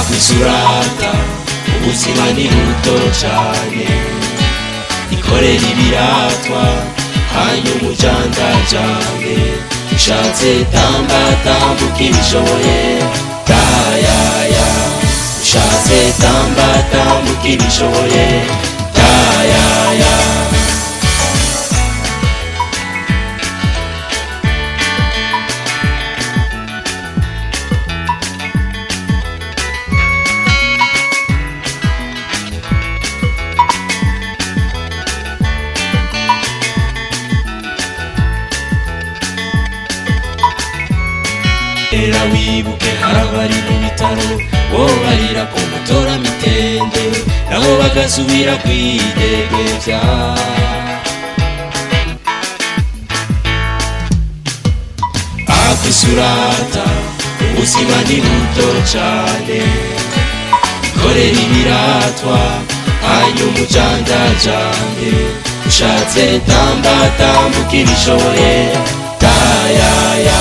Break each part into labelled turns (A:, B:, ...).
A: Akwisurata ubuzima ni buto cane, ikorera ibiratwa hanyuma ujandajande. Ushatse tamba tambuka ibishoboye, tayaya. Ushatse tamba tambuka ibishoboye, tayaya. Era wibuke harabari mu bitaro, wobarira ku mutora mitende, nabo bagasubira kwidegevya. Akwisurata ubuzima ni buto cane, ikorera ibiratwa hanyuma ujandajande. Ushatse tamba tambuka ibishoboye, tayaya.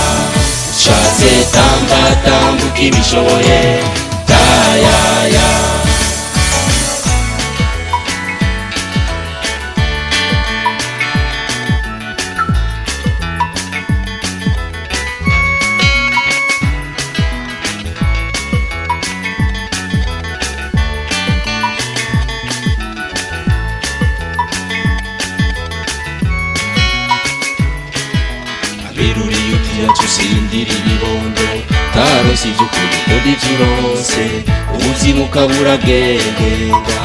A: Ushatse tamba tambuka ibishoboye, tayaya. Abiruriye utiya tusindira ibibondo, taronse ivy'ukuri ukunda ivyo uronse, ubuzima ukabura bwegenda.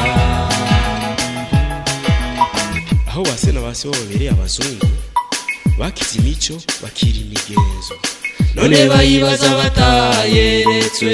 A: Aho base na base bo babereye abazungu bakize imico, bakira imigenzo, none bayibaza batayeretswe.